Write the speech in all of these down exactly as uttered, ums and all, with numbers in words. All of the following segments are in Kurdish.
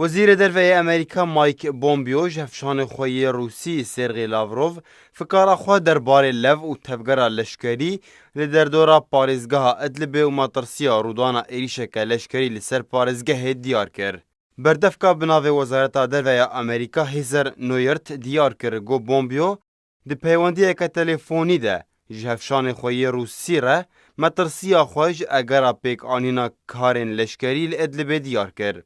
Wezîrê Derve yê Amerîka Mike Pompeo ji hevşanê xwe yê Rûsî Sergey Lavrov fikara xwe derbarê lev û tevgera leşkerî li derdora parêzgeha Idlibê û metirsiya rûdana êrîşeke leşkerî li ser parêzgehê diyar kir. Berdevka bi navê Wezareta Derve ya Amerîka Heather Nauert diyar kir ku Pompeo di peywendiyeke telefonî de ji hevşanê xwe yê Rûsî re metirsiya xwe ji egera pêkanîna karên leşkerî li Idlibê diyar kir.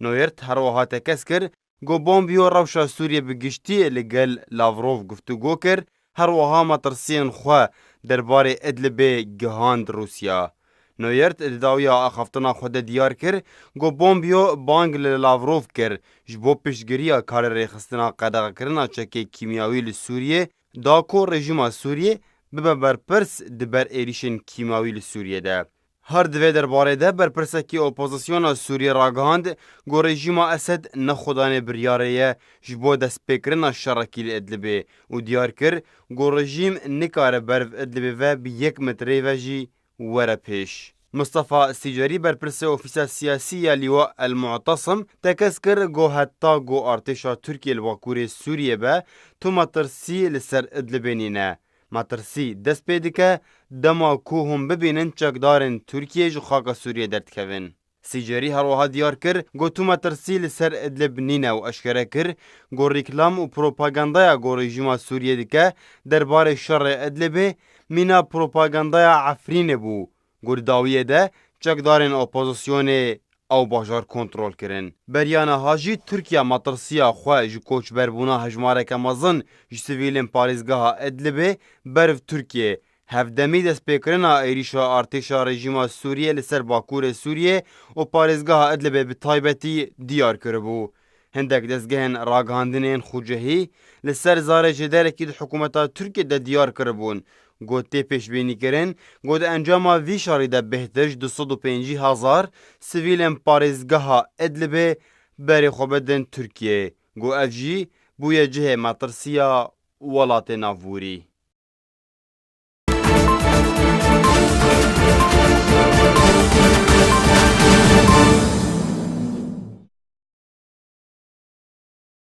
Nauert her wiha tekez kir ku Pompeo rewşa Sûriyê bi giştî li gel Lavrov guftûgo kir, her wiha metirsiyên xwe derbarê Idlibê gihand Rûsya. Nauert di dawiya axaftina xwe de diyar kir ku Pompeo bang li Lavrov kir ji bo piştgiriya karê rêxistina qedexekirina çekê kîmyawî li Sûriyê da ku rejîma Sûriyê bibe berpirs di ber êrîşên kîmyawî li Sûriyê de. Her di vê derbarê de berpirsekî opozisyona Sûriyê ragihand ku rejîma Esed ne xwedanê biryarê ye ji bo destpêkirina şerekî li Idlibê û diyar kir ku rejîm nikare ber bi Idlibê ve bi yek metreyê ve jî were pêş. Mustafa Sîcerî, berpirsê Ofîsa Siyasî ya Lîwa El Mu'tesim, tekez kir ku heta ku artêşa Tirkiyê li Bakurê Sûriyê be, tu metirsî li ser Idlibê nîne. Metirsî dest pê dike dema ku hûn bibînin çekdarên Tirkiyê ji xaka Sûriyê derdikevin. Sîcerî her wiha diyar kir ku tu metirsî li ser Idlib nîne û eşkere kir ku rîklam û propagandaya ku rejîma Sûriyê dike derbarê şerê Idlibê mîna propagandaya Efrînê bû ku di dawiyê de çekdarên opozisyonê ew bajar kontrol kirin. Beriya niha jî Tirkiye metirsiya xwe ji koçberbûna hejmareke mezin ji sivîlên parêzgeha Idlibê ber bi Tirkiyê, hevdemî destpêkirina êrîşa artêşa rejîma Sûriyê li ser bakurê Sûriyê û parêzgeha Idlibê bi taybetî diyar kiribû. Hindek dezgehên ragihandinên xucehî li ser zarê jêderekî di hikûmeta Tirkiyê de diyar kiribûn, ku tê pêşbînîkirin ku di encama vî şerî de bêhtir ji du sed û pêncî hezar sivîlên parêzgeha Idlibê berê xwe bidin Tirkiyeyê, ku ev jî bûye cihê metirsiya welatê navborî.